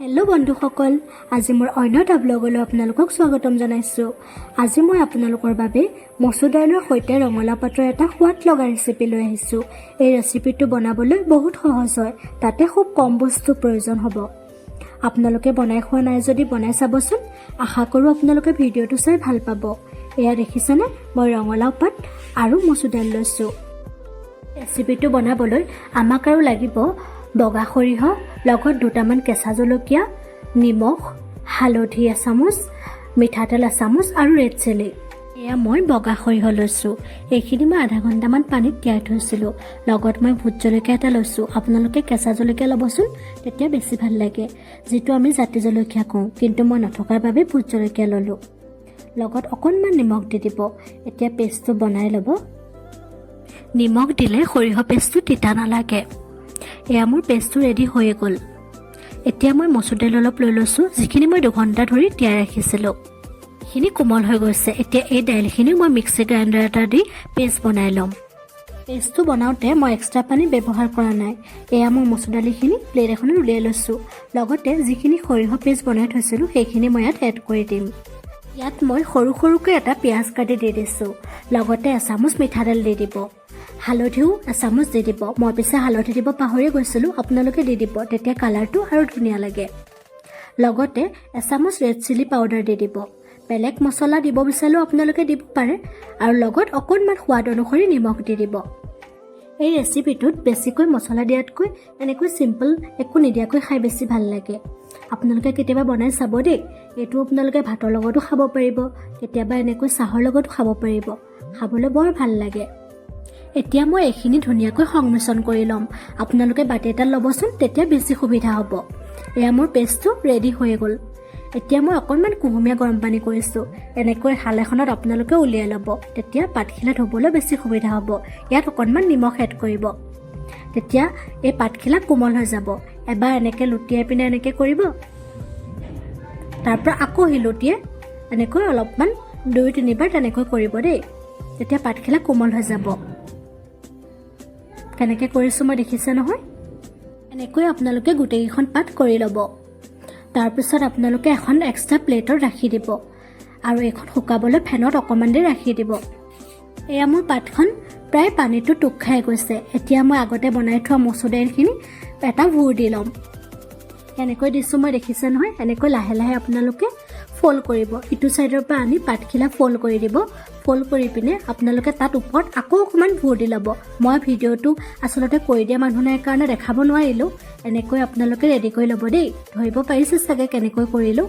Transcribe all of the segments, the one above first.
Hello' বন্ধুসকল, আজি মোৰ অন্য এটা ব্লগলৈ আপোনালোকক স্বাগতম জনাইছোঁ। আজি মই আপোনালোকৰ বাবে মচুৰ দাইলৰ সৈতে ৰঙালাও পাতৰ এটা সোৱাদ লগা ৰেচিপি লৈ আহিছোঁ। এই ৰেচিপিটো বনাবলৈ বহুত সহজ হয়, তাতে খুব কম বস্তু প্ৰয়োজন হ'ব। আপোনালোকে বনাই খোৱা নাই যদি বনাই চাবচোন। আশা কৰোঁ আপোনালোকে ভিডিঅ'টো চাই ভাল পাব। এয়া দেখিছেনে, মই ৰঙালাও পাত আৰু মচুৰ দাইল লৈছোঁ। ৰেচিপিটো বনাবলৈ আমাক আৰু লাগিব বগা সৰিয়হ, লগত দুটামান কেঁচা জলকীয়া, নিমখ, হালধি এচামুচ, মিঠাতেল এচামুচ আৰু ৰেড চিলি। এয়া মই বগা সৰিয়হ লৈছোঁ। এইখিনি মই আধা ঘণ্টামান পানীত তিয়াই থৈছিলোঁ। লগত মই ভোট জলকীয়া এটা লৈছোঁ। আপোনালোকে কেঁচা জলকীয়া ল'বচোন, তেতিয়া বেছি ভাল লাগে, যিটো আমি জাতি জলকীয়া কওঁ। কিন্তু মই নথকাৰ বাবে ভোট জলকীয়া ল'লোঁ। লগত অকণমান নিমখ দি দিব। এতিয়া পেষ্টটো বনাই ল'ব। নিমখ দিলে সৰিয়হ পেষ্টটো তিতা নালাগে। এয়া মোৰ পেষ্টটো ৰেডি হৈয়ে গ'ল। এতিয়া মই মচুৰ দাইল অলপ লৈ লৈছোঁ, যিখিনি মই 2 ঘণ্টা ধৰি তিয়াই ৰাখিছিলোঁ। এইখিনি কোমল হৈ গৈছে। এতিয়া এই দাইলখিনিও মই মিক্সি গ্ৰাইণ্ডাৰ এটা দি পেষ্ট বনাই ল'ম। পেষ্টটো বনাওঁতে মই এক্সট্ৰা পানী ব্যৱহাৰ কৰা নাই। এয়া মই মচুৰ দালিখিনি প্লেট এখনত উলিয়াই লৈছোঁ। লগতে যিখিনি সৰিয়হ পেষ্ট বনাই থৈছিলোঁ, সেইখিনি মই ইয়াত এড কৰি দিম। ইয়াত মই সৰু সৰুকৈ এটা পিঁয়াজ কাটি দি দিছোঁ। লগতে এচামুচ মিঠাতেল দি দিব। হালধিও এচামুচ দি দিব। মই পিছে হালধি দিব পাহৰি গৈছিলোঁ, আপোনালোকে দি দিব, তেতিয়া কালাৰটো আৰু ধুনীয়া লাগে। লগতে এচামুচ ৰেড চিলি পাউডাৰ দি দিব। বেলেগ মছলা দিব বিচাৰিলেও আপোনালোকে দিব পাৰে। আৰু লগত অকণমান সোৱাদ অনুসৰি নিমখ দি দিব। এই ৰেচিপিটোত বেছিকৈ মছলা দিয়াতকৈ এনেকৈ চিম্পল একো নিদিয়াকৈ খাই বেছি ভাল লাগে। আপোনালোকে কেতিয়াবা বনাই চাব দেই। এইটো আপোনালোকে ভাতৰ লগতো খাব পাৰিব, কেতিয়াবা এনেকৈ চাহৰ লগতো খাব পাৰিব। খাবলৈ বৰ ভাল লাগে। এতিয়া মই এইখিনি ধুনীয়াকৈ সংমিশ্ৰণ কৰি ল'ম। আপোনালোকে বাতি এটাত ল'বচোন, তেতিয়া বেছি সুবিধা হ'ব। এয়া মোৰ পেষ্টটো ৰেডি হৈয়ে গ'ল। এতিয়া মই অকণমান কুহুমীয়া গৰম পানী কৰিছোঁ। এনেকৈ থাল এখনত আপোনালোকে উলিয়াই ল'ব, তেতিয়া পাতখিলা ধুবলৈ বেছি সুবিধা হ'ব। ইয়াত অকণমান নিমখ এড কৰিব, তেতিয়া এই পাতখিলা কোমল হৈ যাব। এবাৰ এনেকৈ লুটিয়াই পিনে এনেকৈ কৰিব, তাৰপৰা আকৌ শিলুটিয়ে এনেকৈ অলপমান দুই তিনিবাৰ তেনেকৈ কৰিব দেই, তেতিয়া পাতখিলা কোমল হৈ যাব। কেনেকৈ কৰিছোঁ মই দেখিছে নহয়? এনেকৈ আপোনালোকে গোটেইকেইখন পাত কৰি ল'ব। তাৰপিছত আপোনালোকে এখন এক্সট্ৰা প্লেটত ৰাখি দিব আৰু এইখন শুকাবলৈ ফেনত অকণমান দেৰি ৰাখি দিব। এয়া মোৰ পাতখন প্ৰায় পানীটো টোপ খাই গৈছে। এতিয়া মই আগতে বনাই থোৱা মচুৰ দাইলখিনি এটা ভুৰ দি ল'ম। কেনেকৈ দিছোঁ মই দেখিছে নহয়? এনেকৈ লাহে লাহে আপোনালোকে ফ'ল্ড কৰিব। ইটো ছাইডৰ পৰা আনি পাতখিলা ফ'ল্ড কৰি দিব। ফ'ল্ড কৰি পিনে আপোনালোকে তাত ওপৰত আকৌ অকণমান ভুৰ দি ল'ব। মই ভিডিঅ'টো আচলতে কৰি দিয়া মানুহ নাই কাৰণে দেখাব নোৱাৰিলোঁ। এনেকৈ আপোনালোকে ৰেডি কৰি ল'ব দেই। ধৰিব পাৰিছে চাগে কেনেকৈ কৰিলোঁ।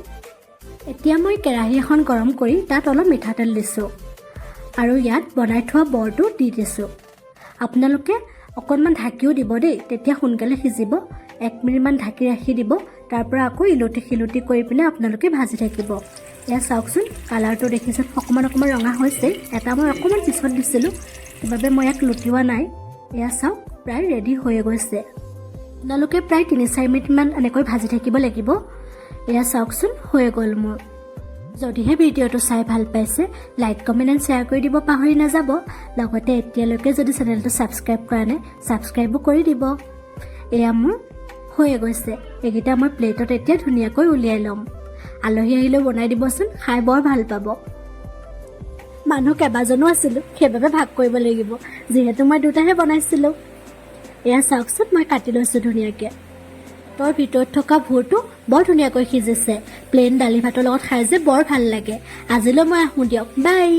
এতিয়া মই কেৰাহী এখন গৰম কৰি তাত অলপ মিঠাতেল দিছোঁ আৰু ইয়াত বনাই থোৱা বৰটো দি দিছোঁ। আপোনালোকে অকণমান ঢাকিও দিব দেই, তেতিয়া সোনকালে সিজিব। 1 মিনিটমান ঢাকি ৰাখি দিব। তাৰ পৰা আকৌ ইলুটি শিলুটি কৰি পিনে আপোনালোকে ভাজি থাকিব। এয়া চাওকচোন, কালাৰটো দেখিছে, অকণমান অকণমান ৰঙা হৈছে। এটা মই অকণমান পিছত দিছিলোঁ, সেইবাবে মই ইয়াক লুটিওৱা নাই। এয়া চাওক, প্ৰায় ৰেডি হৈয়ে গৈছে। আপোনালোকে প্ৰায় 3-4 মিনিটমান এনেকৈ ভাজি থাকিব লাগিব। এয়া চাওকচোন, হৈয়ে গ'ল মোৰ। যদিহে ভিডিঅ'টো চাই ভাল পাইছে, লাইক, কমেণ্ট এণ্ড শ্বেয়াৰ কৰি দিব পাহৰি নাযাব। লগতে এতিয়ালৈকে যদি চেনেলটো ছাবস্ক্ৰাইব কৰা নাই, ছাবস্ক্ৰাইবো কৰি দিব। এয়া মোৰ হৈয়ে গৈছে। এইকেইটা মই প্লেটত এতিয়া ধুনীয়াকৈ উলিয়াই ল'ম। আলহী আহিলেও বনাই দিবচোন, খাই বৰ ভাল পাব। মানুহ কেইবাজনো আছিলোঁ, সেইবাবে ভাগ কৰিব লাগিব, যিহেতু মই দুটাহে বনাইছিলোঁ। এয়া চাওকচোন, মই কাটি লৈছোঁ ধুনীয়াকৈ। পাতৰ ভিতৰত থকা ভুৰটো বৰ ধুনীয়াকৈ সিজিছে। প্লেইন দালি ভাতৰ লগত খাই যে বৰ ভাল লাগে। আজিলৈ মই আহোঁ দিয়ক, বাই।